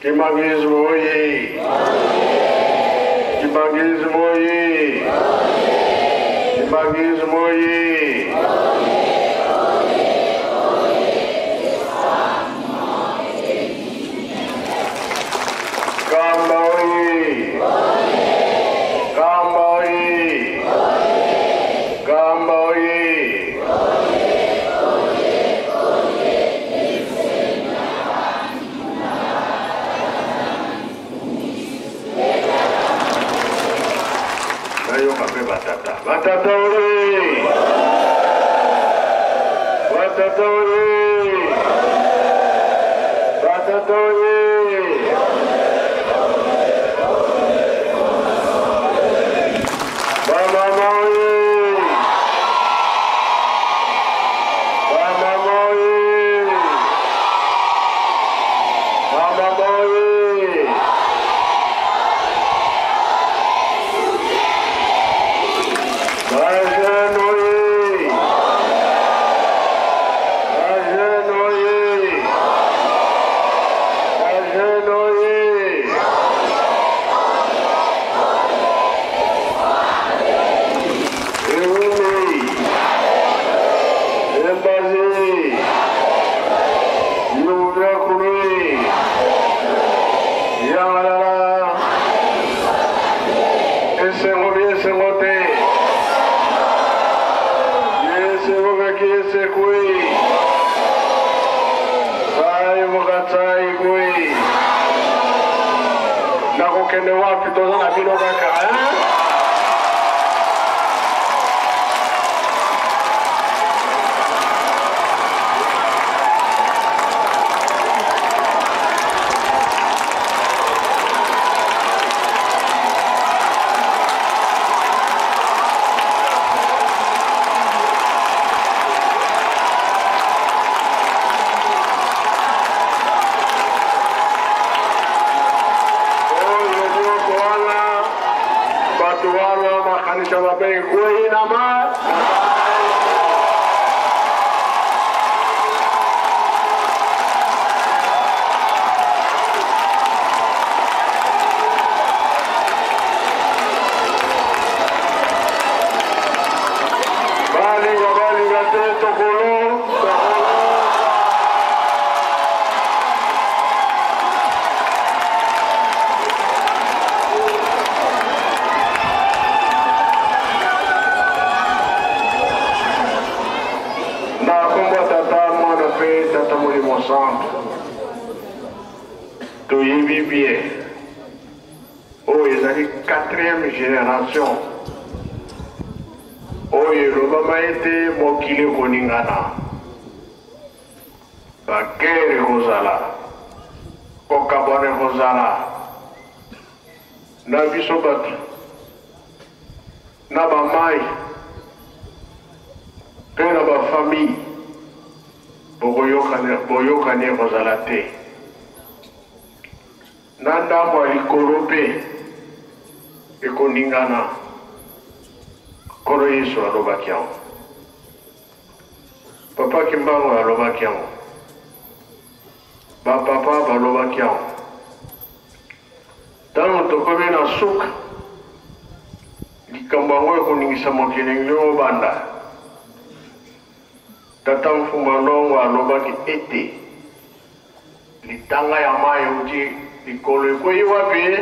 Kimbanguisme oye! Kimbanguisme oye! Kimbanguisme oye! Kamba oye! Kamba oye! Kamba oye! Nayoka mpe batata. Batata oye! Batata oye! Batata oye! Bamama oye! Bamama oye! Bamama oye! Bajene oye! Bajene oye! Bajene oye! Ewumei! Embaze! Yuvyakulwe! Yangalala! Esengo bi esengo te! Esengo kaki esekwe! Sai mokatsai kwe! Nakokende wapi toza na bino kaka hein? Oyo nyonso wana bato wana makanisa mabe ekwei na ma balinga balinga te tokolo tokolo. Na nkombo ya Tata, Mwana mpe Tata Molimo Santu, toyebi bien oyo ezali quatrième génération oyo elobama ete mokili ekoningana, bagere ekozala, kokabwana ekozala na biso bato na bamai mpe na bafamille, boyokani ekozala te na ndambo ya likolo mpe ekoningana. Nkolo Yesu alobaki yango, Papa Kimbangu alobaki yango, bapapa balobaki yango. Ntango tokomi na suka, likambo yango ekoningisa mokili ndenge obanda. Tata Mfumba Ndongo alobaki ete litanga ya mai euti likolo ekwei wapi?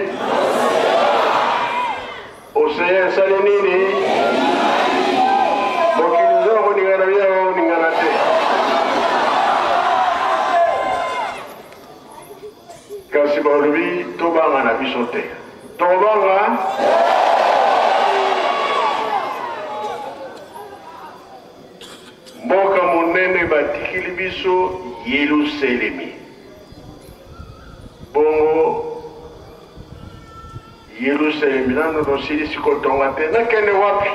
Oseya esali nini? Mokili eza koningana, bia koningana. Balobi tobanga na biso te. Tokobanga? Mboka monene batikili biso Yelusalemi. Bongo Yelusalemi nano tosilisi kotonga te, nakende wapi?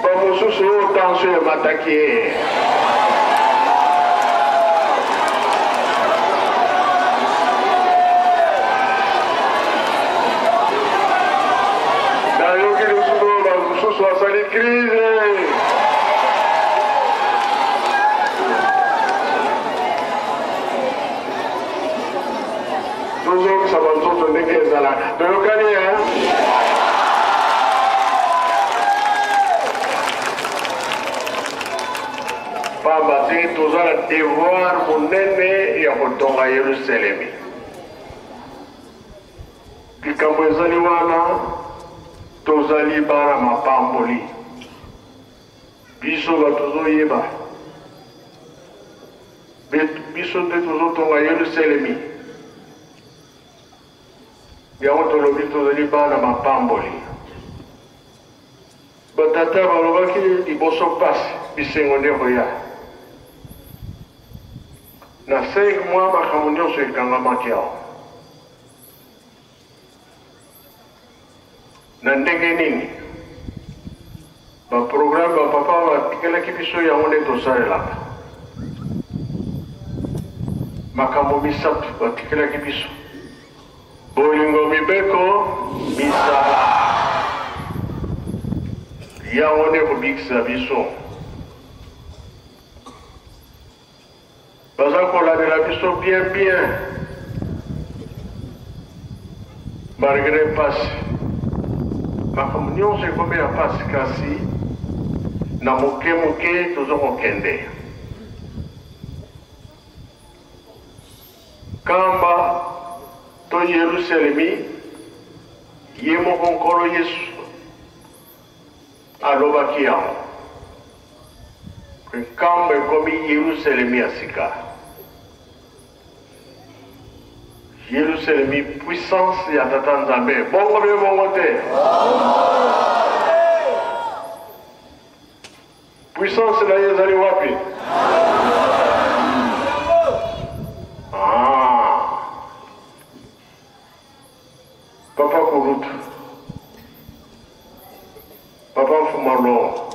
Bamosusu oyo tension emataki ye. Nayoki lisusu oyo bamosusu asali crise. Tozongisa banzoto ndenge ezalaka. Toyokani eh? Pamba te toza na devoir monene ya kotonga Yerusalemi. Likambo ezali wana, tozali bana mapamboli. Biso bato tozoyeba Biso nde tozotonga Yelusalemi. Yango tolobi tozali bana mapamboli. Batata balobaki liboso mpasi, bisengo nde koya. Na 5 mois makambo nyonso ekangamaki awa. Na ndenge nini? Ba programme ba papa batikelaki biso yango nde tosalelaka. Makambo misatu batikelaki biso. Bolingo, mibeko, misala. Yango nde kobikisa biso. Baza kolandela biso bien bien malgre pasi makambo nyonso ekomi ya pasi kasi na moke moke toza kokende kamba to Yerusalemi ye moko Nkolo Yesu Alobaki yango. Nkamba ekomi Yerusalemi ya sika. Yerusalemi puissance ya Tata Nzambe. Bongo be bongo te. Puissance na ye ezali wapi? Ah. Papa Kulutu, Papa Mfuma Longo,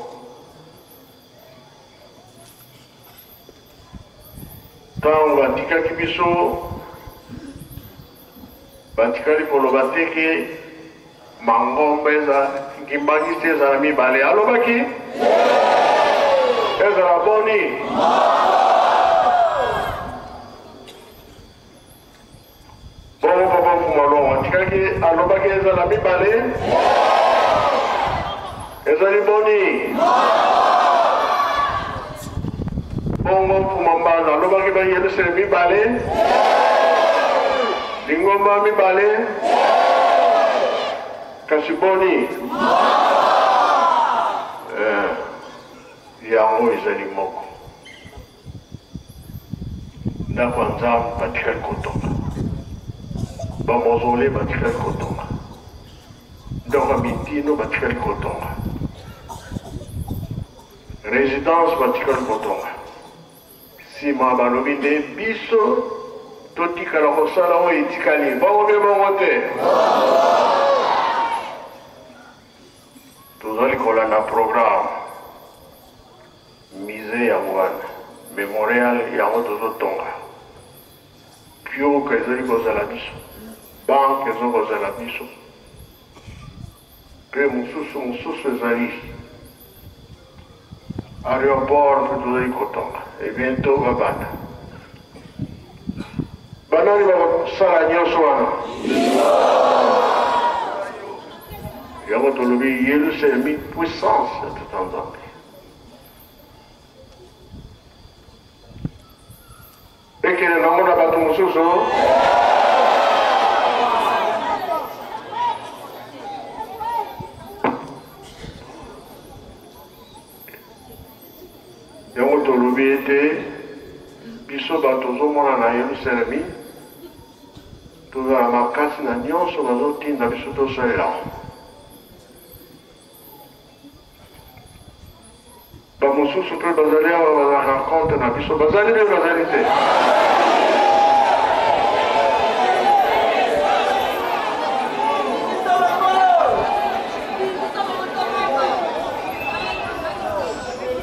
ntango batikaki biso batikali koloba te ke mangomba eza kimbangisi ezala mibale alobaki ezala boni Bongo papa Mfuma Longo atikaki alobaki ezala mibale ezali boni bongo Mfuma Mbanza alobaki ba Yerusalem mibale lingomba mibale kasi boni eh, yango ezali moko Ndako ya Nzambe batikali kotonga, ba mausolee batikali kotonga, ndako ya mitino batikali kotonga, residence batikali kotonga. Nsima balobi nde biso totikala kosala oyo etikali bongo mpe bongo te. Tozali kolanda programme. Musee yango wana, memorial yango tozo tonga. Pioka ezali kozala biso, banque ezo kozala biso, mpe mosusu mosusu ezali aéroport mpe tozali kotonga. E bientôt babanda. Banani bakosala nyonso wana? Yango tolobi Yerusalemi puissance ya Tata Nzambe. Ekende nango na bato mosusu. Yango tolobi ete biso bato tozomona na Yelusalemi tozala makasi na nyonso bazotinda biso tosalela yango. Bamosusu mpe bazali awa bazalaka contre na biso, bazali mpe bazali te.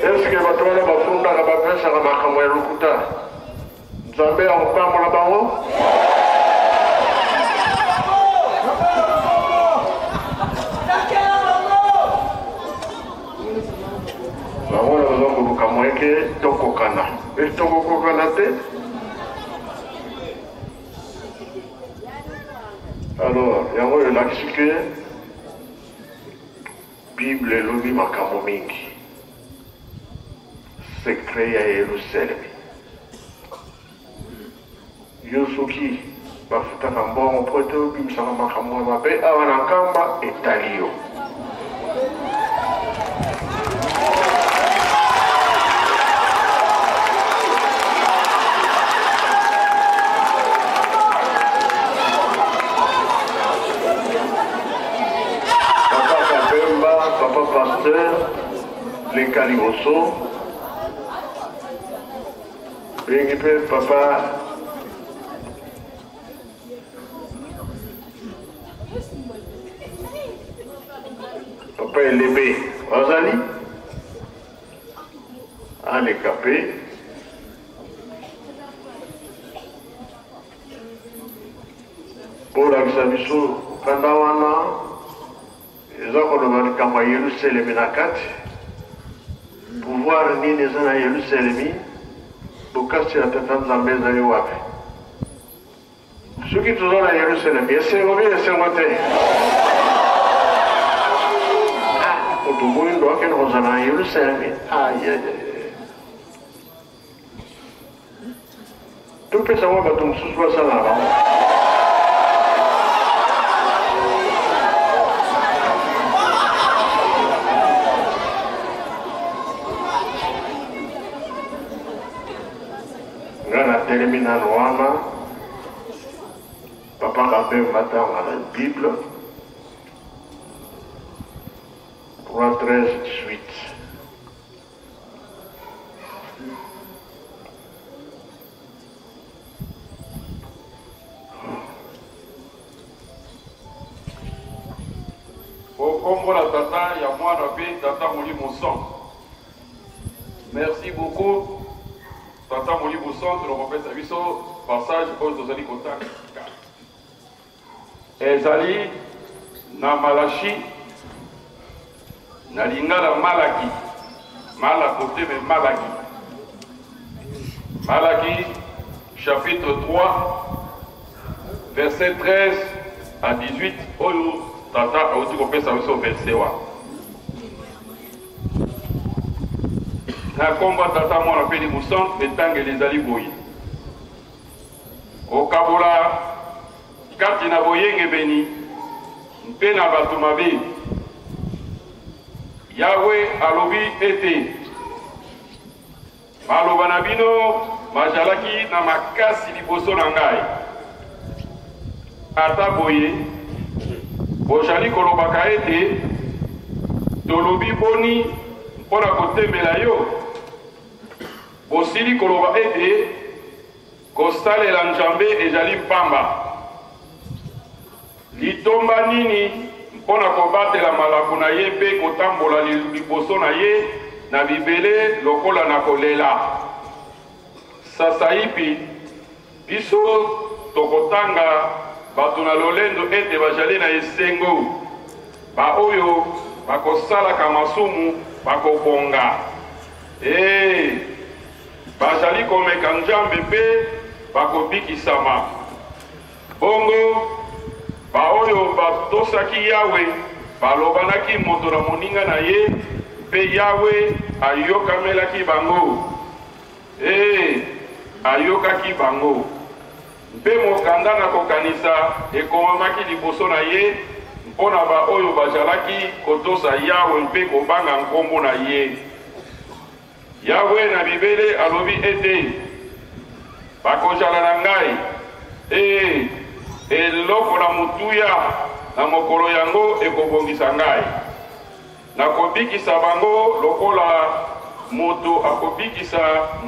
Eske bato wana bafundaka bapesaka makambo ya lokuta? Nzambe akopambola bango? Bango wana baza koluka moyeke tokokana, mpe tokokokana te. Alors yango elakisi ke Bible elobi makambo mingi. Secret ya Yelusalemi. Yo soki bafutaka mbongo mpo ete obimisaka makambo ya mabe awa na Nkamba, etali yo. Papa Kapemba, papa pasteur, leka liboso. Bengi mpe papa papa Elebe azali aleka mpe bolakisa biso mokanda wana Eza koloba likambo ya Yelusalemi na kati. Pouvoir nini eza na Yelusalemi? Bokasi ya Tata Nzambe ezali wapi? Soki toza na Yelusalemi, esengo bi esengo te? Ah, moto moyindo akende kozala na Yelusalemi. Ayayaya. Topesa mwa bato mosusu basala na bango. Nga natelemi nano wana, papa Kabemba atanga na Bible 3 13 18. Okombo na tata ya mwana mpe tata molimo santu. Merci beaucoup tata molimo santu na kopesa biso passage oyo tozali kotanga. Ezali na Malachi, na lingala Malaki, Malako te mais Malaki. Malaki chapitre 3 verset 13 à 18 oyo tata auti kopesa biso verset wana. Na nkombo ya tata mwana mpe limu santu etangeli ezali boye. Kokabola kati na boyengebeni mpe na bato mabe. Yawe alobi ete, Maloba na bino majalaki na makasi liboso na ngai. Ata boye, bojali kolobaka ete, Tolobi boni mpo na kotemela yo? Bosili koloba ete, Kosalela Njambe ejali mpamba. Litomba nini mpo na kobatela malako na ye mpe kotambola liboso na ye na bibele lokola na kolela? Sasaipi biso tokotanga bato na lolendo ete bajali na esengo, baoyo bakosalaka masumu bakobonga. Ee, Bazali komeka Nzambe mpe bakobikisama. Bongo baoyo batosaki Yawe balobanaki moto na moninga na ye, mpe Yawe ayokamelaki bango. Ee, ayokaki bango, mpe mokanda na kokanisa ekomamaki liboso na ye mpo na baoyo bajalaki kotosa Yawe mpe kobanga nkombo na ye. Yawe na bibele alobi ete, Bakojala na ngai, ee, eloko na motuya na mokolo yango ekobongisa ngai. Nakobikisa bango lokola moto akobikisa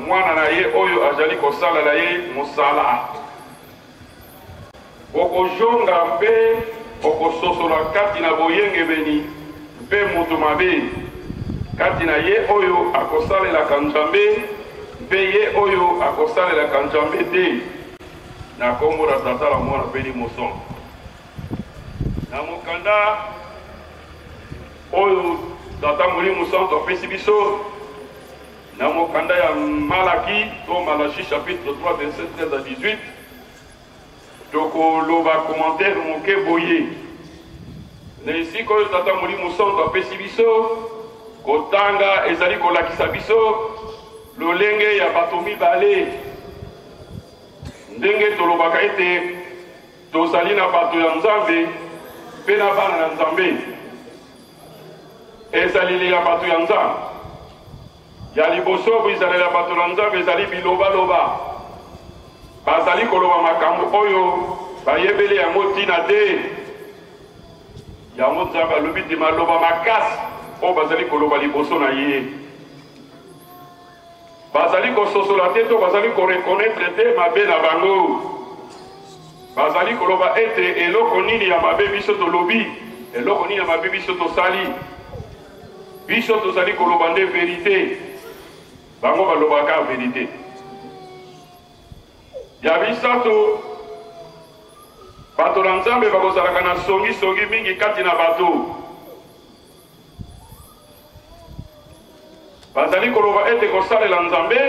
mwana na ye oyo azali kosalela ye mosala. Okojonga mpe okososola kati na boyengebeni mpe moto mabe, kati na ye oyo akosalelaka Nzambe mpe ye oyo akosalelaka Nzambe te. Na kombo na Tata, na Mwana mpe Elimo Santu. Na mokanda oyo Tata Molimo Santu apesi biso na mokanda ya Malaki to Malachi chapitre 3 verset 13 à 18, tokoloba commentaire moke boye na esika oyo Tata Molimo Santu apesi biso kotanga, ezali kolakisa biso lolenge ya bato mibale, ndenge tolobaka ete tozali na bato ya Nzambe mpe na bana na Nzambe. Ezaleli ya bato ya Nzambe ya liboso, bizaleli ya bato na Nzambe ezali bilobaloba. Bazali koloba makambo oyo bayebeli yango ntina te. Yango Nzambe alobi te maloba makasi oyo bazali koloba liboso na ye. Bazali kososola te to bazali korekonetre te mabe na bango. Bazali koloba ete eloko nini ya mabe biso tolobi, eloko nini ya mabe biso tosali. Biso tozali koloba nde verite, bango balobaka verite. Ya misato, bato na Nzambe bakozalaka na songisongi mingi kati na bato. Bazali koloba ete kosalela Nzambe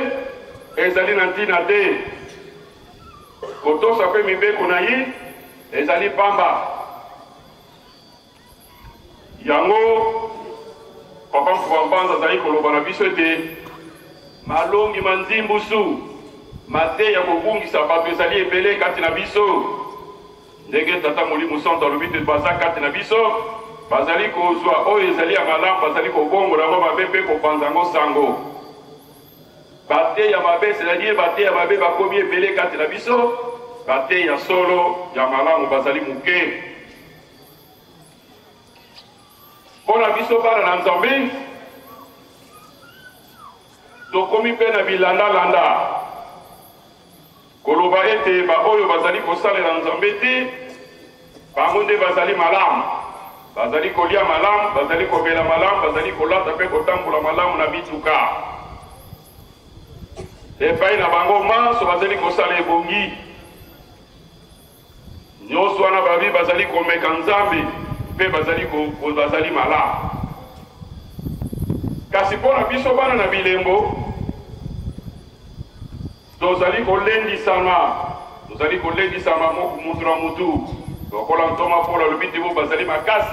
ezali na ntina te, kotosa mpe mibeko na ye ezali pamba. Yango Papa Mfuba Mpanza azali koloba na biso ete malongi ma nzimbusu, mateya kobungisa bato ezali ebele kati na biso. Ndenge Tata Molimo Santu alobi te baza kati na biso, bazali kozwa oyo ezali ya malamu, bazali kobongola yango mabe mpe kopanza yango sango. Bateya mabe, c'est-à-dire bateya mabe bakomi ebele kati na biso, bateya solo ya malamu bazali moke. Mpo na biso bana na Nzambe, tokomi mpe na bilandalanda. Koloba ete baoyo bazali kosalela Nzambe te, bango nde bazali malamu, bazali kolia malamu, bazali komela malamu, bazali kolata mpe kotambola malamu na mituka. Epai na bango manso bazali kosala ebongi. Nyonso wana babi bazali komeka Nzambe mpe bazali, bazali malamu. Kasi mpo na biso bana na bilembo, Tozali kolendisama, tozali kolendisama moto na motu. Lokola ntoma Paul alobi te bo bazali makasi,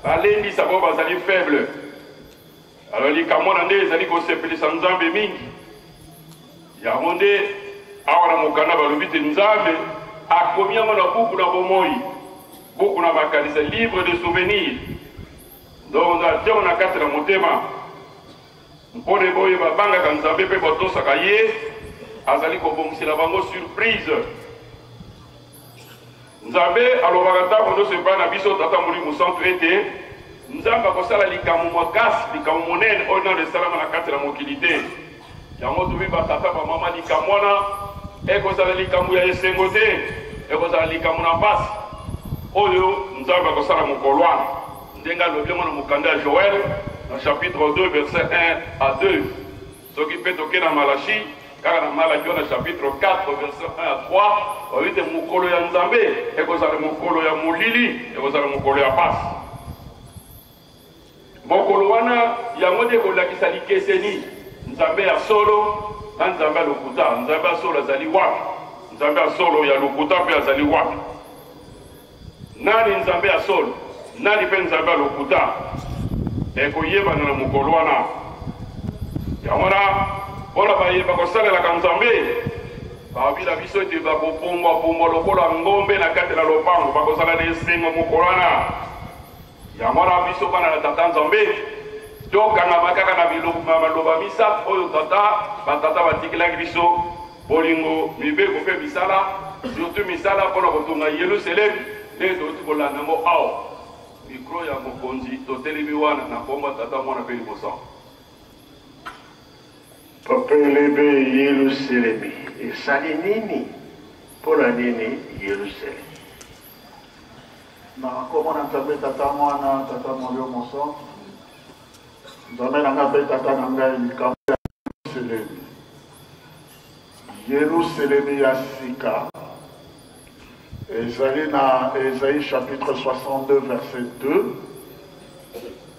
balendisa bo bazali faible. Alors likambo wana nde ezali kosepelisa Nzambe mingi. Yango nde awa na mokanda balobi te Nzambe akomi yango na buku na bomoi, buku na makanisa, livre de souvenir. Donc atia na kati na motema. Mpo na boye babangaka Nzambe mpe batosaka ye, azali kobongisela bango surprise. Nzambe alobaka ntango nyonso epai na biso Tata Molimo Santu ete Nzambe akosala likambo makasi, likambo monene oyo nano esalama na kati na mokili te. Yango tobi batata bamama, likambo wana ekozala likambo ya esengo te, ekozala likambo na mpasi oyo Nzambe akosala mokolo wana. Ndenge alobi yango na mokanda ya Joël na chapitre 2 verset 1 à 2. Soki mpe toke na Malachi, kaka na Malaki wana chapitre 4 verset 1 à 3, balobi te mokolo ya Nzambe ekozala mokolo ya molili, ekozala mokolo ya pasi. Mokolo wana yango nde ekolakisa likeseni Nzambe ya solo na Nzambe ya lokuta. Nzambe ya solo azali wapi? Nzambe ya solo ya lokuta mpe azali wapi? Nani Nzambe ya solo, nani mpe Nzambe ya lokuta, ekoyebana na mokolo wana. Yango wana, mpo na baye bakosalelaka Nzambe, Balobi na biso ete bakopumbwapumbwa lokola ngombe na kati na lopango, bakozala na esengo mokolo wana. Yango wana biso bana na Tata Nzambe tokangama kaka na maloba misato oyo tata batata batikelaki biso, bolingo, mibeko mpe misala, surtout misala mpo na kotonga Yelusalemi ndenge touti kolanda yango awa. Micro ya mokonzi, totelemi wana na nkombo ya Tata, Mwana mpe Elimo Santu. Papa Elebe, Yelusalemi esali nini? Mpo na nini Yelusalemi? Na nkombo na Nzambe Tata, Mwana, Tata Molimo Mosantu, Nzambe na ngai mpe Tata na ngai, likambo ya Yelusalemi, Yelusalemi ya sika ezali na Esaïe chapitre 62 verset 2.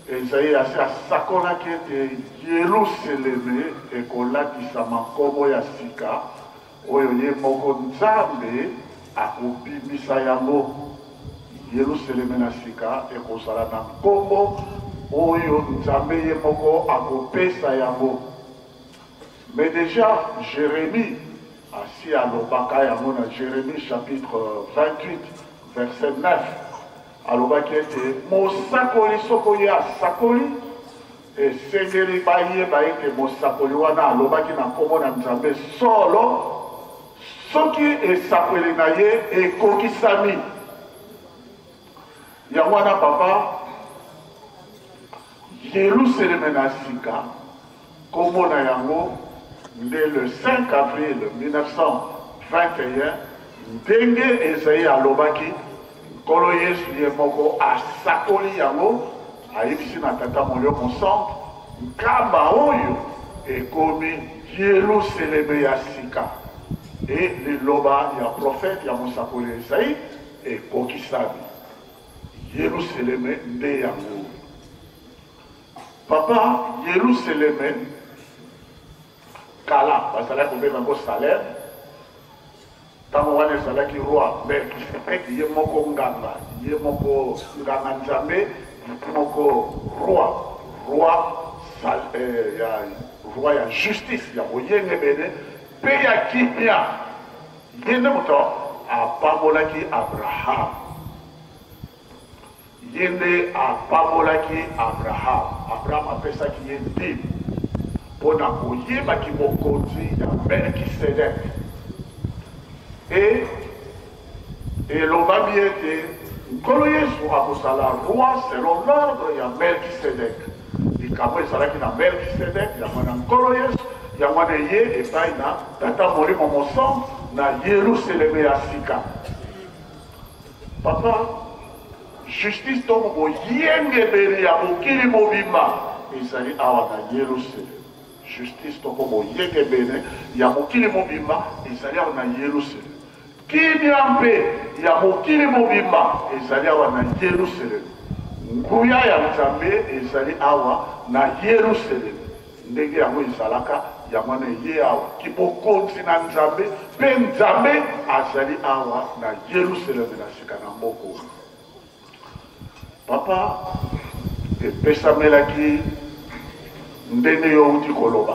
Esaïe asi asakolaki ete Yelusalemi ekolatisama nkombo ya sika oyo ye moko Nzambe akobimisa yango. Yelusaleme na sika ekozala na nkombo oyo Nzambe ye moko akopesa yango. Mais dejà Jeremie asi alobaka yango na Jeremie chapitre 28 verset 9, alobaki ete mosakoli soko ye asakoli, esengeli bayeba ete mosakoli wana alobaki na nkombo na Nzambe solo soki esakweli na ye ekokisami. Yango wana papa, Yelusaleme na sika Kombo na yango nde le 5 avril 1921, ndenge Ezayi alobaki, Nkolo Yesu ye moko asakoli yango, ayebisi na Tata Molio Mosantu, Nkamba oyo ekomi Yeluseleme ya sika. E liloba ya profete ya mosakoli Ezayi ekokisami. Yeluseleme nde yango oyo. Papa, Yeluseleme kala bazalaki kobenga yango Salem. Ntango wana ezalaki roi Melkisedek ye moko nganga, ye moko nganga Nzambe, ye moko roi, roi sal, eh, ya roi ya justice ya boyengebene mpe ya kimia. Ye nde moto apambolaki Abraham. Ye nde apambolaki Abraham. Abraham apesaki ye dime mpo na koyeba kibokonzi ya Melkisedek. E elobami ete Nkolo Yesu akozala roi selon l'ordre ya Melkisedek. Likambo ezalaki na Melkisedek, yango wana Nkolo Yesu, yango wana eye epai na Tata Molimo Mosantu na Yeluseleme ya sika. Papa, justice to boyengebene ya mokili mobimba ezali awa na Yelusaleme. Justice to boyengebene ya mokili mobimba ezali awa na Yelusaleme. Kimia mpe ya mokili mobimba ezali awa na Yelusaleme. Nguya ya Nzambe ezali awa na Yelusaleme. Ndenge yango ezalaka, yango wana eye awa, kibokonzi na Nzambe, mpe Nzambe azali awa na Yelusaleme na sika na mboka oyo. Papa, epesamelaki ndenge yo outi koloba.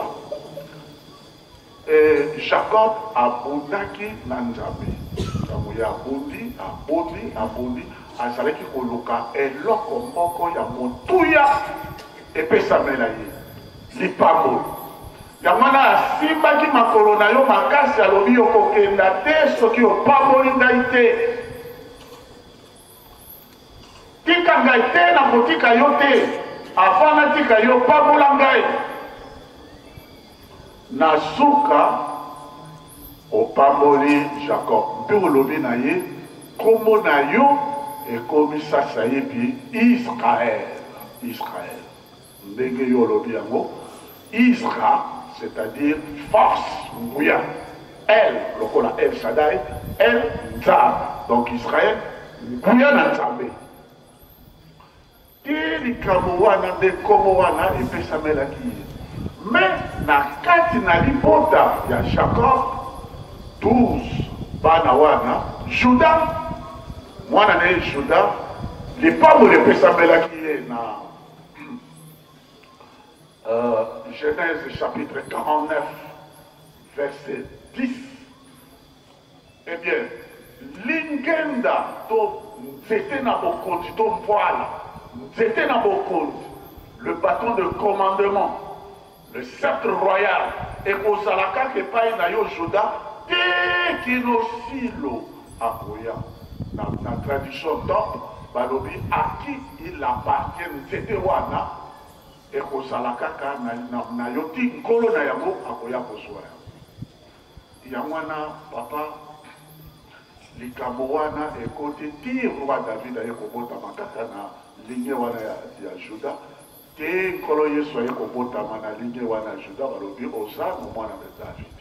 E, Jacob abundaki na Nzambe. Ntango ye abundi, abundi, abundi, azalaki koluka eloko moko ya motuya epesamela ye, lipamboli. Yango wana asimbaki makolo na yo makasi, alobi, okokenda te soki opamboli ngai te. Tika ngai te, nakotika yo te avant natika yo, pambola ngai. Na suka opamboli Jacob mpe olobi na ye, Kombo na yo ekomi sasaipi Israel. Israel, ndenge yo olobi yango, Isra, c'est-à-dire force, nguya, El lokola El Shaddai, El Nzambe, donc Israel, nguya na Nzambe. Te likambo wana nde nkombo wana epesamelaki ye. Mais na kati na libota ya Jacob, 12 bana wana, Juda, mwana na ye Juda, lipamboli epesamelaki ye na Genèse chapitre 49 verset 10. Bien, lingenda to nzete na bokonzi to mvwala, nzete na bokonzi, le bâton de commandement, le sceptre royal ekozala kaka epai na yo Juda te kino Silo akoya. Na, na traduction top balobi à qui il appartient, nzete wana ekozala kaka na, na, na yo ti nkolo na yango akoya kozwa yango. Yango wana papa, likambo wana ekoti ti roi David aye kobotama kaka na ligne wana ya, ya Juda te. Nkolo Yesu aye kobotama na ligne wana ya Juda, balobi Ozano mwana na David.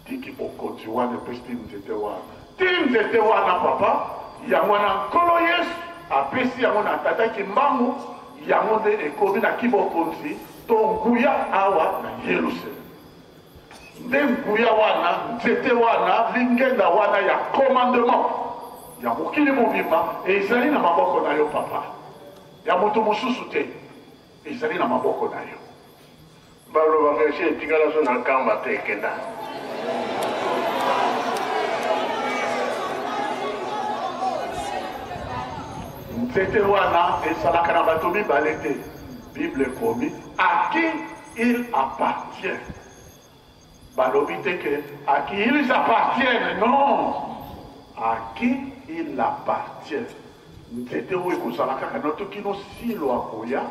Tiki bokonzi wana epesi ti nzete wana, ti nzete wana papa. Yango wana Nkolo Yesu apesi yango na Tata Kimbangu, yango nde ekomi na kibokonzi to nguya awa na Yerusalem. Nde nguya wana, nzete wana, lingenda wana ya commandement ya mokili mobimba ezali na maboko na yo papa, ya moto mosusu te, ezali na maboko na yo. Balobaka esi etikala so na nkamba te ekenda. Nzete wana ezalaka na bato mibale te. Bible ekomi à qui il appartient. Balobi te que à qui ils appartiennent, non, à qui il appartient. Nzete oyo ekozala kaka na to kino Silo akoya.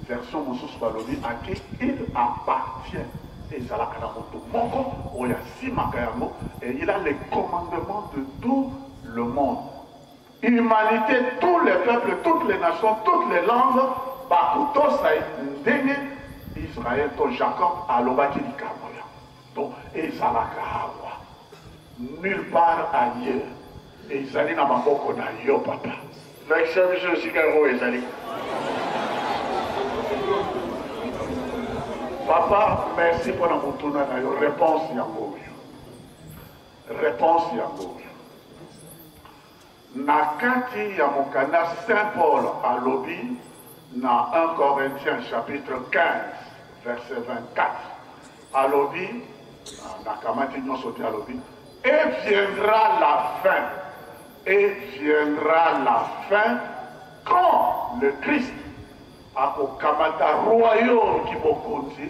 Version mosusu balobi à qui il appartient. Ezalaka na moto moko oyo asimaka yango et il a le commandement de tout le monde. Humanité, tous les peuples, toutes les nations, toutes les langues bakotosa ye ndenge Israël to Jacob alobaki likambo yango. Donc ezalaka awa, nulle part ailleurs. Ezali na maboko na yo papa. Lakisa biso esika yango ezali. Papa, merci mpo na motuna na yo. Réponse yango oyo. Réponse yango oyo. Na kati ya mokanda Saint Paul alobi na 1 Corinthiens chapitre 15 verset 24, alobi, nakamati nyonso te, alobi et viendra la fin, et viendra la fin quand le Christ akokamata royaume kibokonzi,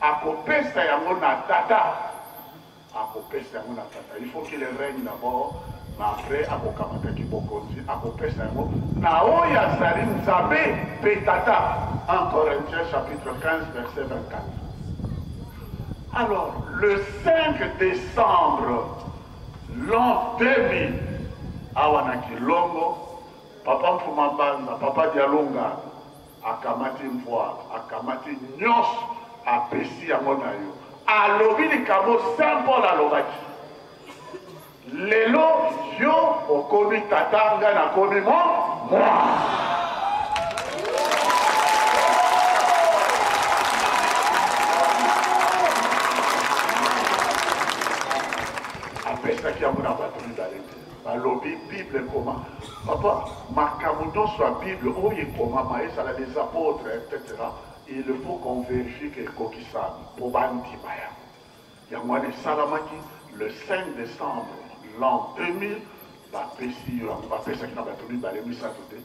akopesa yango na Tata. Akopesa yango na Tata. Il faut qu'il règne d'abord, mais après akokamata kibokonzi, akopesa yango na oyo azali Nzambe mpe Tata. 1 Corinthiens chapitre 15 verset 24. Alors, le 5 décembre l'an 2000, awa na Kilongo, Papa Mfuma Mbanza, Papa Dialunga, Akamati mvwala, akamati nyonso, apesi yango na yo. Alobi likambo Saint Paul alobaki. Lelo yo okomi tata, ngai nakomi mo mwana. Apesaki yango na bato mibale te. Balobi Bible ekoma. Papa, makambo nyonso ya Bible oyo ekomama, ezala les apôtres, etc., il faut qu'on vérifie que ekokisami mpo bandima yango. Yango wana esalamaki le 5 décembre l'an 2000, bapesi yo yango, bapesaki na bato mibale misato te.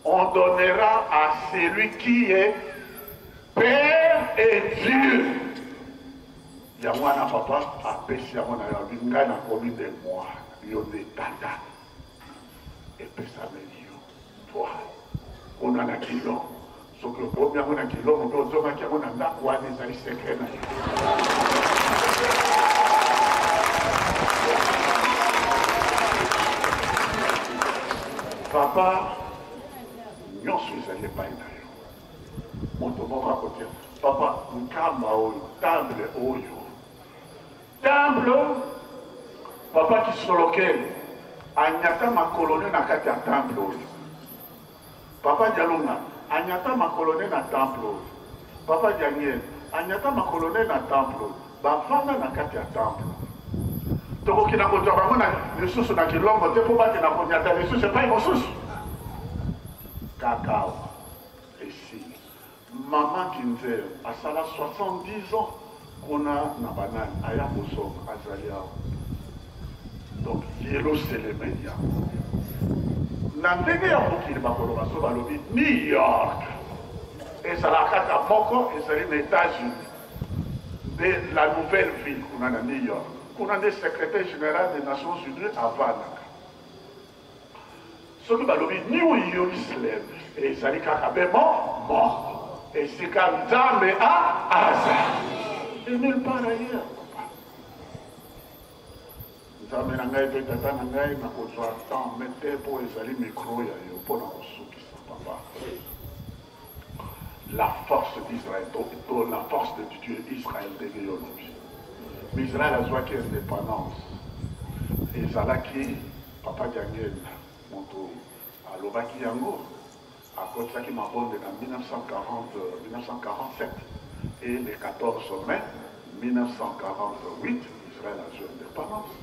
On donnera à celui qui est Père et Dieu. Yango wana papa apesi yango na yo, alobi ngai nakomi nde mwana, yo nde tata. Epesameli yo toi kuna na kilongo. Soki obomi yango na kilongo mpe ozongaki yango na ndako, wana ezali secret na yo. Papa, nyonso ezali epai na yo. Moto moko akotia papa nkamba oyo, temple oyo, temple papa Kisolokele anyata makolo ne na kati ya temple oyo, papa Dialunga anyata makolo ne na temple oyo, papa Daniel anyata makolo ne na temple oyo, bavanda na kati ya temple. Tokokenda kozwa bango na lisusu na Kilongo te mpo bakenda konyata lisusu epai mosusu. Kaka awa esili. Mama Kinzer asala 70 ans kuna na banani, aya kozonga azali awa. Donc Yelusaleme yango na ndenge ya mokili bakoloba so balobi New York ezalaka kaka moko, ezali na États-Unis nde la nouvelle ville kuna na New York, kuna nde secrétaire général des Nations Unies avandaka. Soki balobi New Yerusalem ezali kaka be mo moko esika Nzambe a azali et nulle part ailleurs. Papa Nzambe na ngai mpe tata na ngai, nakozwa temps me te mpo ezali micro ya yo mpo na kosukisa. Papa, la force d'Israël to, to la force de Dieu Israël ndenge yo olobi, Israël azwaki indépendance ezalaki Papa Diangenda moto alobaki yango, akotisaki mabonde na 1940, 1947 et le 14 mai 1948 Israël azwi indépendance.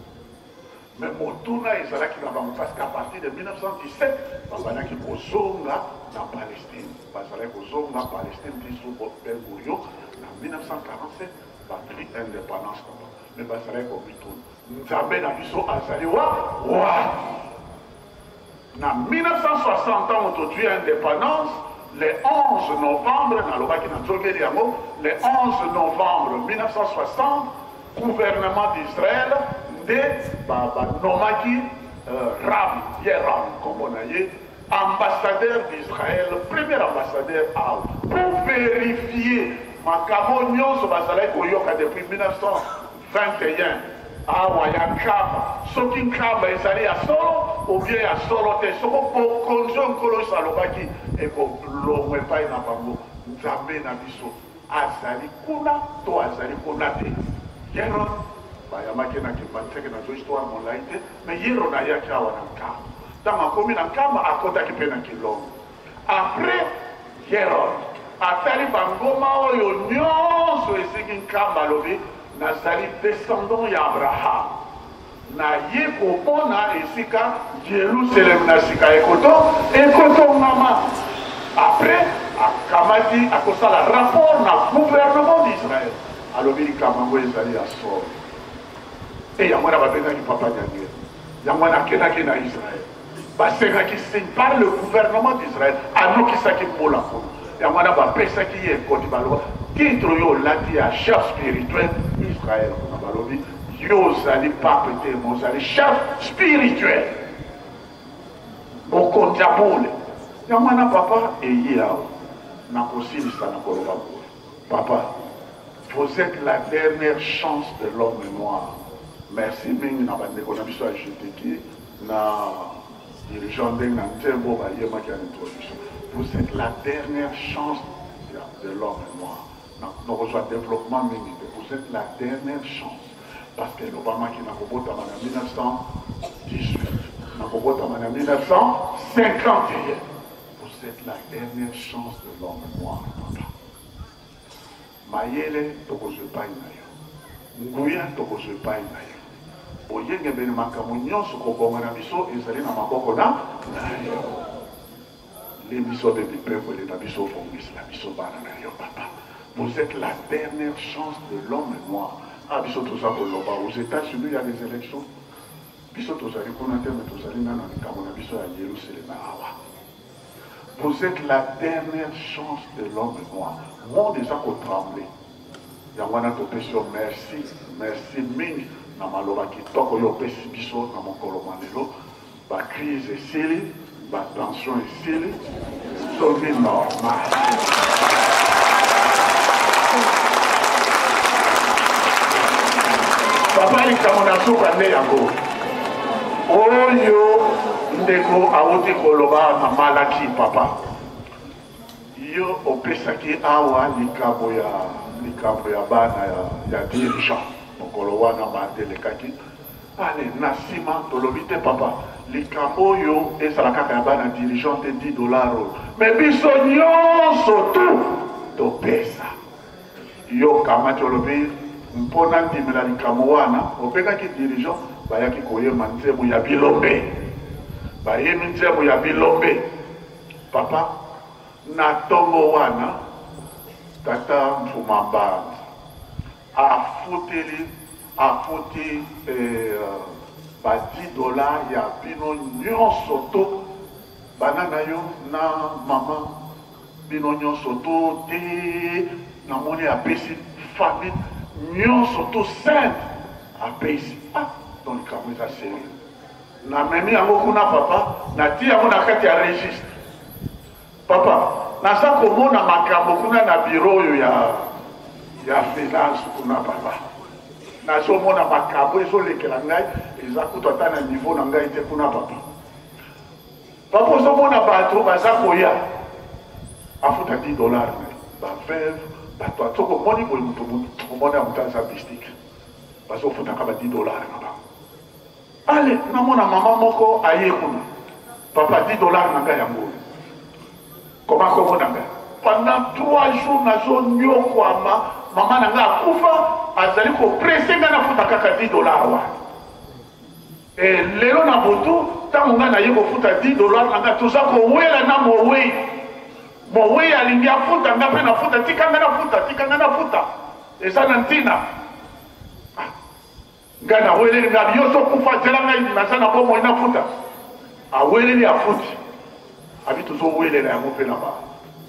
Mais motuna ezalaki na bango parce qu'à partir de 1917 babandaki kozonga na Palestine, bazalaki kozonga Palestine ti sous Ben Gurion na 1947 bazwi indépendance na bango, mais bazalaki komituna Nzambe na biso azali wa wapi? Na 1960 ntango tozwi indépendance le 11 novembre, nalobaki na nzongeli yango, le 11 novembre 1960 gouvernement d'Israël nde banomaki ba Ram Yeram nkombo na ye ambassadeur d'Israël, premier ambassadeur awa pour vérifier makambo nyonso bazalaki koyoka depuis 1921 awa ya Nkamba, soki Nkamba ezali ya solo ou bien ya solo te, soko bokonzi oyo Nkolo Yesu alobaki ekolongwa epai na bango, Nzambe na biso azali kuna to azali kuna te. Yeron bayambaki na Kimbanseke, nazo histoire molai te, mais Yeron ayaki awa na Nkamba. Ntango akomi na Nkamba, akotaki mpe na Kilongo. Après Herode atali bangoma oyo nyonso ezingi Nkamba, alobi, nazali descendant ya Abraham, naye komona esika Jerusalem na sika ekoto ekotongama. Après akamati akosala rapport na gouvernement d'Israël, alobi likambo yango ezali ya solo. E yango wana babengaki papa Daniel, yango wana akendaki na Israël, basengaki signe par le gouvernement d'Israël, anokisaki mbola kuna, yango wana bapesaki ye ekoti, baloba titre oyo olati ya chef spirituel Israël kuna, balobi yo ozali pape te, mozali chef spirituel, mokonzi ya bule. Yango wana papa eyi awa, nakosilisa na koloba boye, papa, vous êtes la dernière chance de l'homme noir. Merci mingi na bandeko na biso ya GTK na dirigeant ndenge na nzembo bayemaki ya introduction. Vous êtes la dernière chance de l'homme noir. Nakozwa développement mingi te. Vous êtes la dernière chance parce que elobamaki na kobotama na 1918, na kobotama na 1951. Vous êtes la dernière chance de l'homme noir, papa. Mayele tokozwa epai na yo, nguya tokozwa epai na yo, boyengebene, makambo nyonso, kobonga na biso ezali na maboko na yo. Limbisa mpe bipepwele na biso, bongisela biso bana na yo, papa. Vous êtes la dernière chance de l'homme noir. Ah, biso toza koloba aux États-Unis il y a des élections. Biso tozali kuna te, mais tozali nano na likambo na biso ya Yerusalem awa. Vous êtes la dernière chance de l'homme noir. Monde eza kotremble. Yango wana topesi yo merci, merci mingi na maloba kitoko oyo opesi biso na mokolo mwa lelo. Ba crise esili, ba tension esili, soki normal. Papa, likambo na suka nde yango oyo ndeko awuti koloba na Malaki. Papa, yo opesaki awa likambo ya likambo ya bana ya, ya dirigeant mokolo wana mardi elekaki. Ale na nsima tolobi te, papa, likambo oyo ezala kaka ya bana dirigeant te, 10 dollar oyo, me biso nyonso tu topesa. Yo kamati olobi mpo nandimela likambo wana, obengaki dirigeant, bayaki koyema nzembo ya bilombe, bayemi nzembo ya bilombe. Papa, na ntongo wana tata Mfuma Mbanza afuteli afuti eh, Ba 10 dollars ya bino nyonso to bana na yo na mama bino nyonso to te namoni apesi famille nyonso to sainte apesi ah donc likambo eza serieux namemi yango kuna papa natii yango na kati ya registre Papa, naza komona makambo kuna na bureau oyo ya ya finance kuna papa. Nazomona makambo ezolekela ngai eza kutu ata na niveau na ngai te kuna papa. Papa ozomona bato baza koya afuta 10 dollars ba veuve bato atoko omoni boye moto omoni ya moto aza mystique bazofutaka ba 10 dollars na bango. Ale namona mama moko aye kuna papa 10 dollars na ngai yango oyo koma kombo na ngai pendant 3 jours nazonyokwama mama na ngai akufa azali koprese ngai nafuta kaka 10 dollars wana e lelo na butu ntango ngai naye kofuta 10 dollars na ngai toza kowela na mowei mowei alingi afuta ngai mpe nafuta tika ngai nafuta tika ngai nafuta eza na ntina Ngai naweleli ngai yo so kufa zela ngai naza na bomoi nafuta. Aweleli afuti. Abi tozowelela yango mpe na ba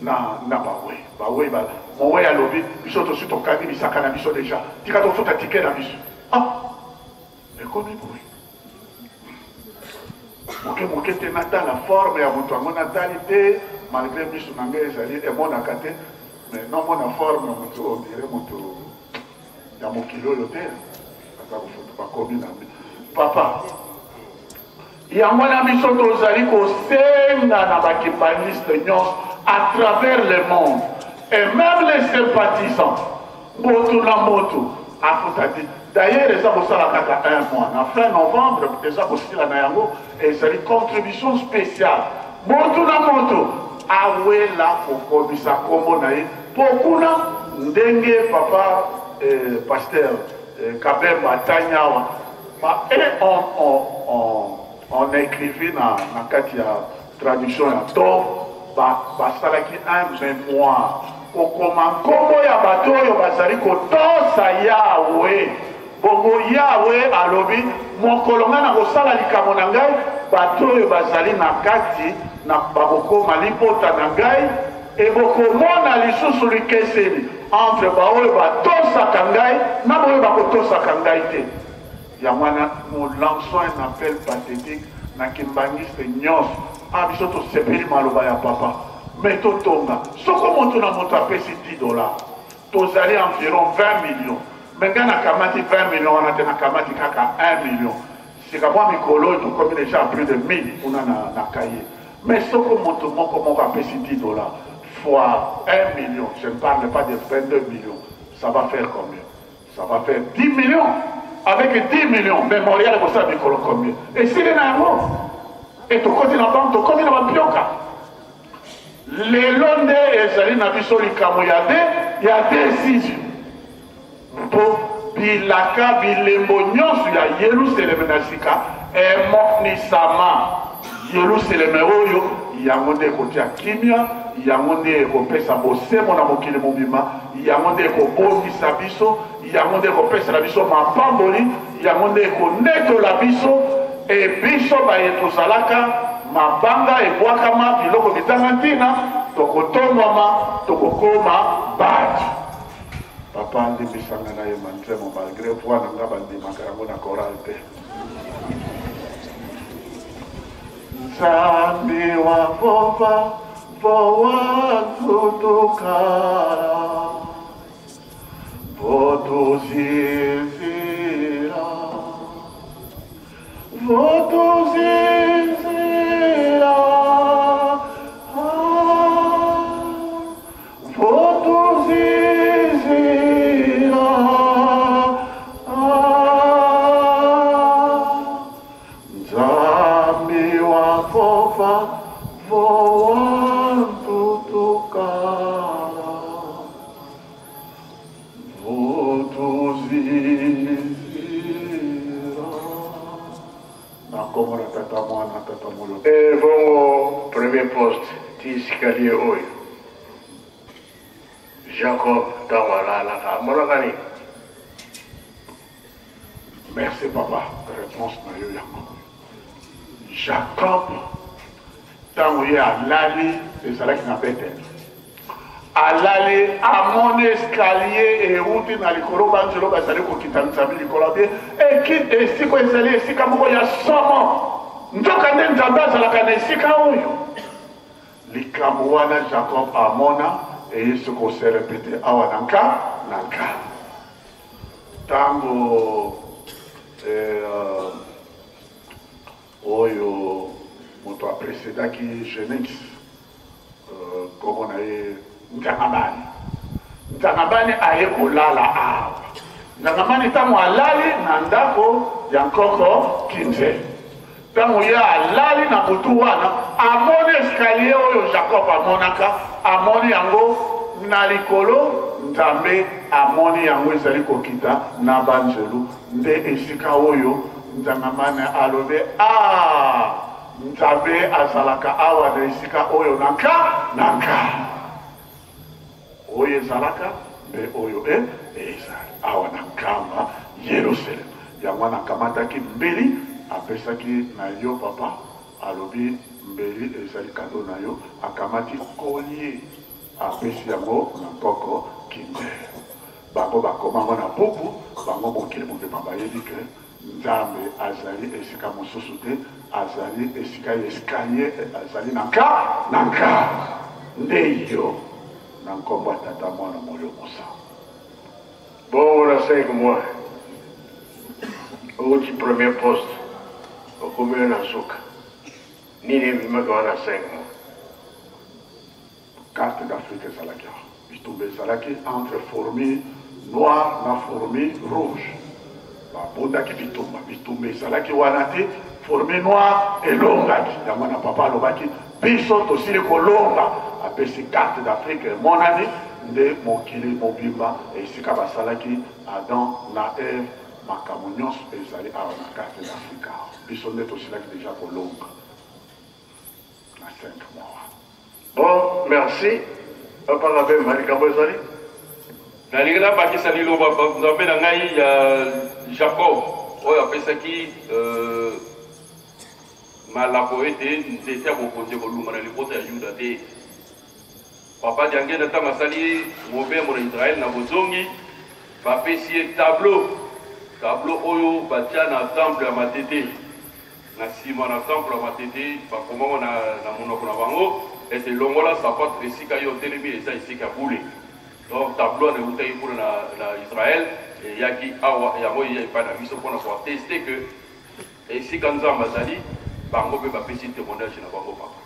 na na bawe bawe ba mowe alobi biso tosi tokangi bisaka na biso deja tika tofuta tike na biso ah ekomi boye moke moke te natala forme ya moto yango natali te malgre miso na ngai ezali emonaka te mais nomona forme ya moto ondire moto ya mokili oyo te aza kofuta bakomi na papa yango wana biso tozali kosenga na bakimbaniste nyonso à travers le monde et même les sympathisants moto na moto afuta te d'ailleurs eza kosala kaka un mois na fin novembre eza kosila na yango ezali contribution spéciale moto na moto awela kokomisa nkombo na ye mpo kuna ndenge papa eh, pasteur eh, kabemba atangi awa ba e on, on, on, on écrivit na, na kati ya traduction ya to basalaki ba un mémoire kokoma nkombo ya bato oyo bazali kotosa yawe Bongo Yawe alobi, Mokolo ngai nakosala likambo na ngai, bato oyo bazali na kati na bakokoma libota na ngai, e bokomona lisusu likeseni entre baoyo batosaka ngai na baoyo bakotosaka ngai te. Yango wana nous lançons un appel pathétique na kimbanguiste nyonso. Ah, biso tosepeli maloba ya papa, mais totonga. Soko moto na moto apesi 10 dollars, tozali environ 20 millions me ngai nakamati 20 millions wana te nakamati kaka 1 million sika mwa mikolo oyo tokomi déjà plus de 1000 kuna na, na kaye mais soko moto moko moko apesi 10 dollars fois 1 million je ne parle pas de 22 millions ça va faire combien ça va faire 10 millions avec 10 millions mémorial ekosala mikolo combien esili na yango e tokoti na banque tokomi na bampioka Lelo nde ezali na biso likambo ya de ya decision mpo bilaka bilembo nyonso ya Yelusaleme na sika emonisama. Yelusaleme oyo yango nde ekotia kimia, yango nde ekopesa bosembo na mokili mobimba, yango nde ekobondisa biso, yango nde ekopesela biso mapamboli, yango nde ekonetola biso e biso baye tozalaka mabanga ebwakama biloko bizanga ntina tokotombwama tokokoma bato papa ndimbisanga nayemba nzembo malgre voi na nga bandimaka yango na chorale te nzambe wa vova vowantutukala Votuzizira Votuzizira ah, Votuzizira ah, Nzambi wa vofa vowantutukala na nkombo na tata mwana tata molo e bongo premier poste ti escalier oyo jacob ntango alalaka amonaka nini Merci papa, réponse na yo yango. Jacob ntango ye alali ezalaki na Bethel. Alali amoni escalier euti na likolo, banzelo bazali kokita Nzambe likolo abie esika ezali esika moko ya somo. Nzoka nde Nzambe azalaka na esika oyo. Likambo wana Jacob amona eye soko se repete awa na nka na nka. Ntango eh, oyo moto apresedaki Genix euh, nkombo na ye Nzangabani. Nzangabani aye kolala awa. Nzangabani ntango alali na ndako ya nkoko Kinze, ntango ye alali na butu wana, amoni escalier oyo Jacob amonaka, amoni yango na likolo. Nzambe amoni yango ezali kokita na banzelu, nde esika oyo Nzangamane alobi a ah, Nzambe azalaka awa na esika oyo na nka na nka oyo ezalaka mpe oyo e ezali awa na nkamba Yerusalem. Yango wana akamataki mbeli apesaki na yo papa, alobi mbeli ezali kado na yo. Akamati collier apesi yango na nkoko Kinder. Bango bakoma yango na buku, bango mokili mobimba bayebi ke Nzambe azali esika mosusu te, azali esika ya escalier, azali na nka na nka nde yo na nkombo ya Tata, Mwana, Molimo Mosantu. Bongo na 5 mois outi premier poste okomi yo na suka, nini ebimaki wana 5 mois? Carte d'Afrique ezalaki awa. Bitumba ezalaki entre fourmi noire na fourmi rouge. Babundaki bitumba, bitumba ezalaki wana te, fourmi noire elongaki. Yango wana papa alobaki biso tosili kolonga, apesi carte d'Afrique emonani nde mokili mobimba esika basalaki Adam na Eve, makambo nyonso ezali awa na carte d'Afrique awa. Biso nde tosilaki deja kolonga na 5 mois. Bon, merci. Papa Rabemba, likambo ezali? Nalingi nabakisa liloba Nzambe na ngai ya Jacob oyo apesaki euh, malako ete nzete ya bokonzi ekolumba na libota ya Yuda te. Papa Diangenda ntango asali mobembo na Israël na bozongi, bapesi ye tableau, tableau oyo batia na temple ya Matete. Na sima na temple ya Matete, bakomama na, na monoko na bango ete longola sapato esika yo otelemi eza esika ya bule. Donc tableau wana eutaki kuna na, na Israël eyaki awa, yango eya epai na biso mpona koateste que esika Nzambe azali, bango mpe bapesi témoignage na bango papa.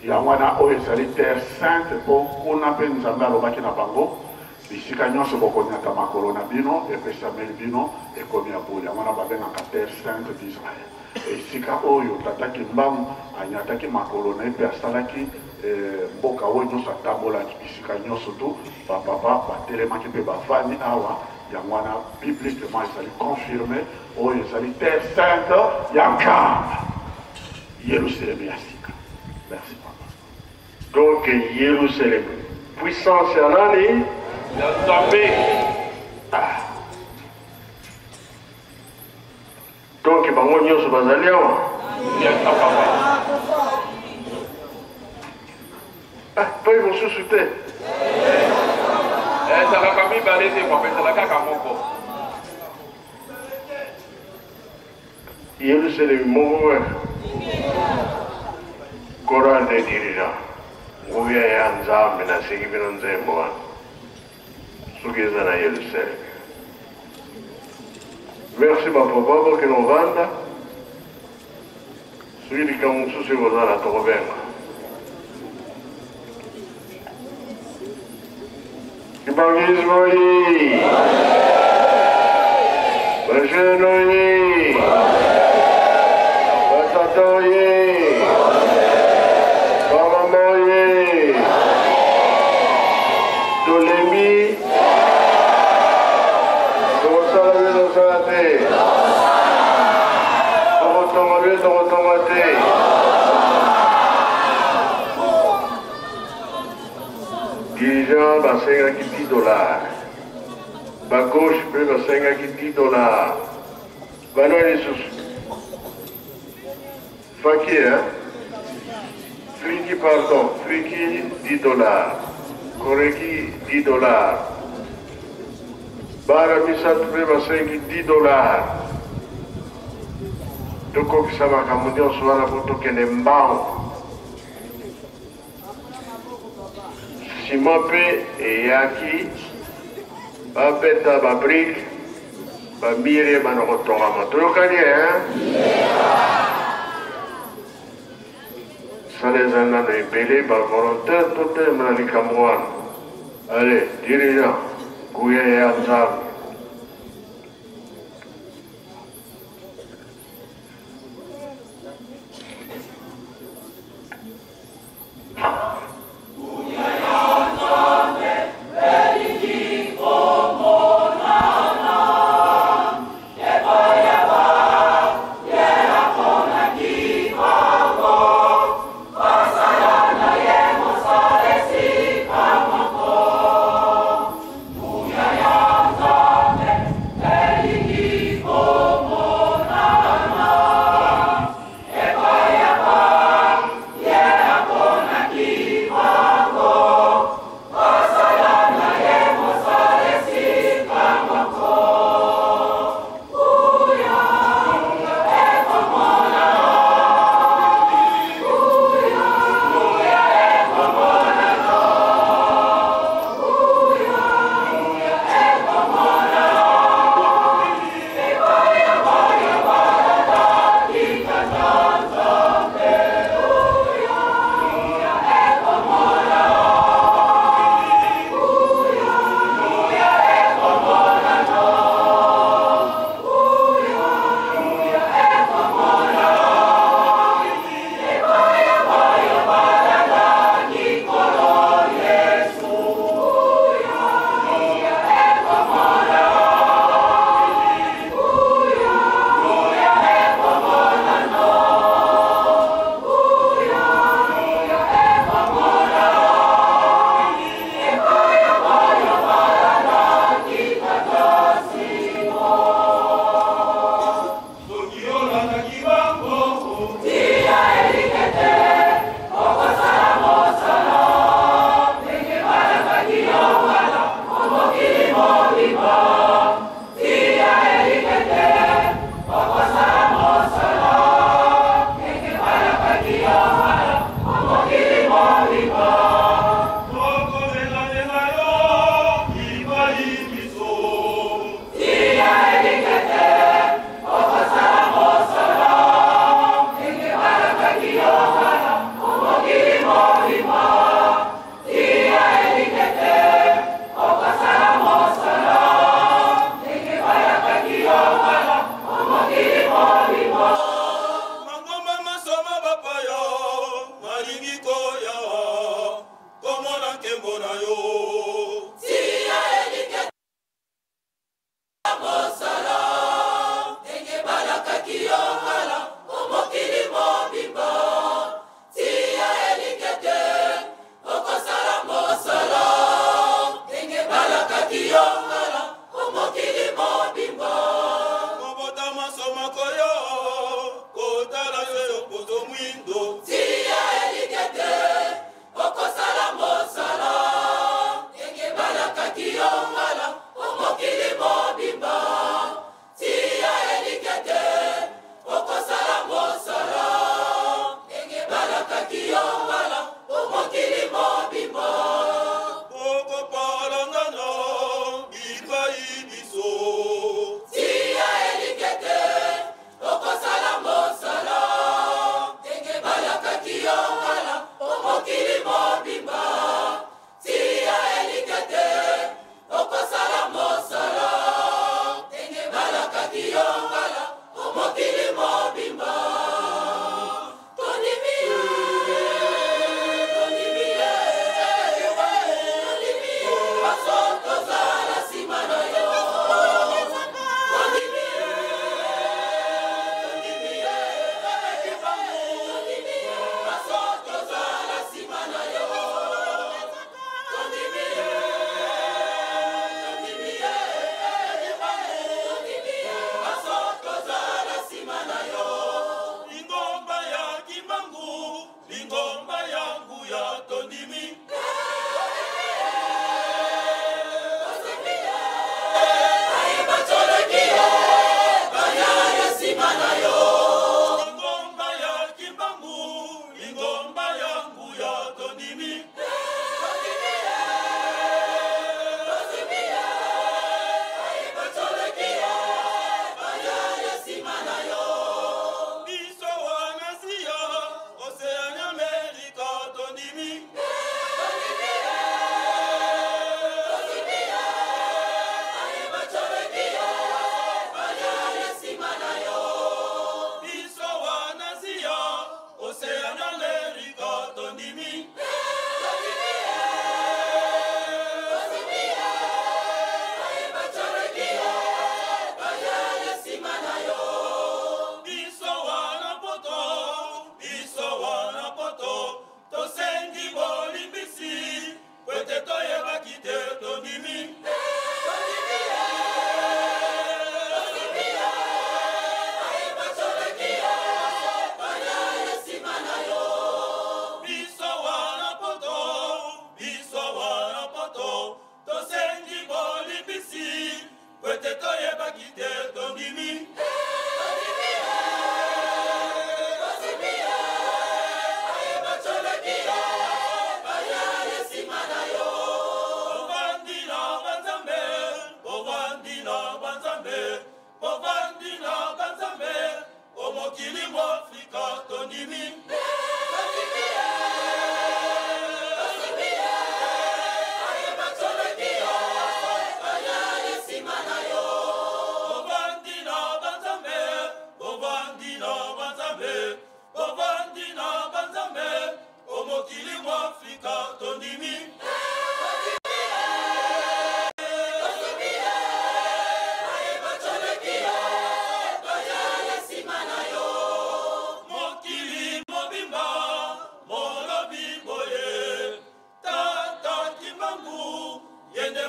Yango wana oyo ezali terre sainte, mpo kuna mpe Nzambe alobaki na bango, bisika nyonso bokonyata makolo na bino epesameli bino, ekomi ya bule. Yango wana babengaka terre sainte d'Israël, esika oyo Tata Kimbangu anyataki makolo na ye mpe asalaki eh, mboka oyo nyonso atambolaki, bisika nyonso tu bapapa batelemaki mpe bafandi awa. Yango wana bibliquement ezali confirme oyo ezali terre sainte ya Nkamba. Yerusalem ya sika. Merci papa. Donc Yerusalem puissance ya nani? Ya Nzambe. Ah. Donc bango nyonso bazali awa? Ya papa. Ah, toi mosusu te. Ezalaka mibale te papa, ezalaka kaka moko. Yerusalemi moko kaka. Chorale de dirigeant. Nguya ya Nzambe naseki bino nzembo wana. Soki eza na Yerusalemi. Merci ba papa bokende ovanda. Soki likambo mosusu ekozala tokobenga. Kimbanguisme oye! Ba jeunes oye! Ba tata oye! Ba mama oye! Tolembi? Tokosala bino tosala te? Tokotonga bino tokotonga te? Dirigeant basengaki 10 dollars. Ba gauche mpe basengaki 10 dollars. Banani lisusu? Faki, hein? Fliki, pardon. Fliki, 10 dollars. Koreki, 10 dollars. Bana misato mpe basengi 10 dollars. Tokokisa makambo nyonso wana mpo tokende mbangu. Sima mpe eyaki, babeta ba brique, ba mire ebanda kotongama. Toyokani hein? Sala ezali nano ebele, ba volontaire totelema na likambo wana. Allez, dirigeant, nguya ya Nzambe.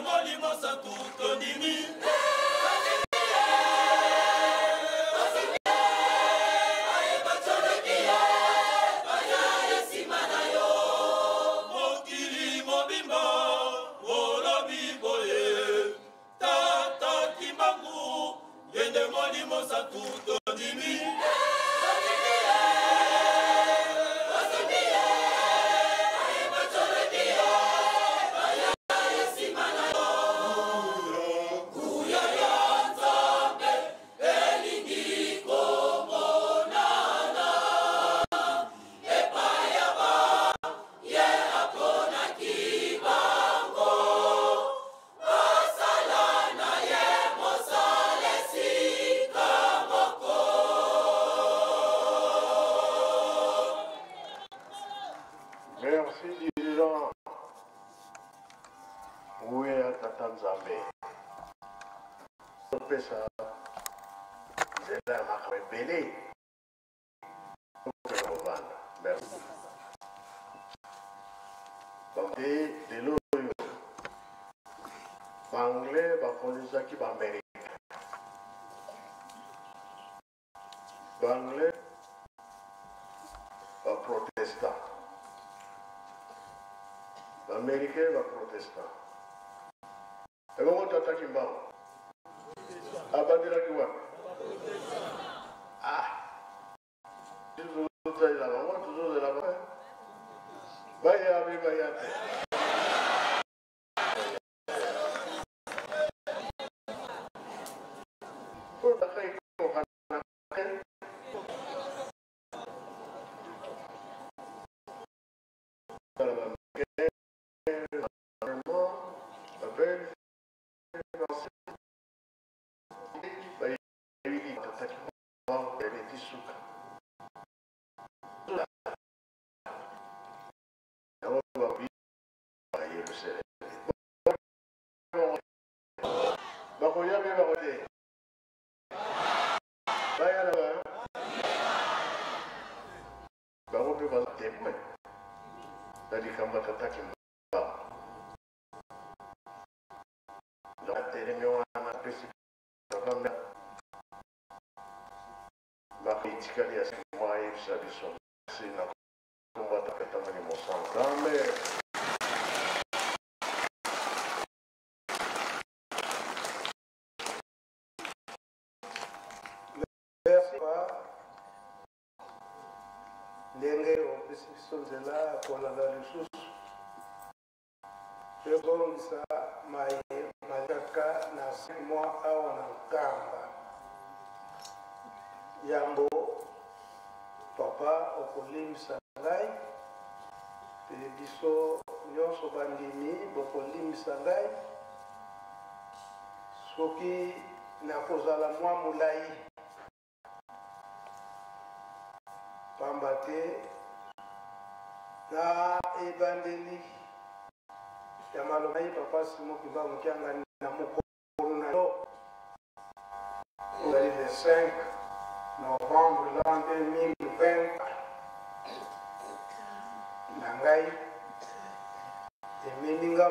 Molimo Santu, tondimi. Mokili mobimba olobi boye, Tata Kimbangu yende Molimo Santu, tondimi. Merci dirigeant. Nguya tata Nzambe. Topesa nzela ya makambo ebele. Kovanda. Merci. Bambe lelo oyo ba-anglais bakonzaki ba-américain. Ba-anglais ba-protestant. Ba-américain ba-protestant. Ebongo tata Kimbangu abandelaki wapi? Ah, tozotalela bango, tozozela bango baya be baya te. Mpo bakaki kokana te. Bala ba-américain, ba-allemand, ba-belge, bayebi tata Kimbangu eleki suka. Yango babi ba Yerusalem. Bakoya mpe bako te. Baya na ba bango mpe baza témoin na likambo ya tata Kimbangu. Donc atelemi wana apesi papa mbe bako etikali ya mwa ayebisa biso. Merci na kombo ya tata Molimo Santu. Amen. Merci papa ndenge opesi biso nzela ya kolanda lisusu mpe kozongisa maye malekaka na 5 mois awa na Nkamba. Yambo papa okolimbisa ngai mpe biso nyonso bandimi bokolimbisa ngai soki nakozala mwa molai, pamba te na ebandeli ya maloba ye papa Simon Kimbangu Kiangani na mokolo na yo ezali le 5 novembre l'an 2020 na ngai ememi nga.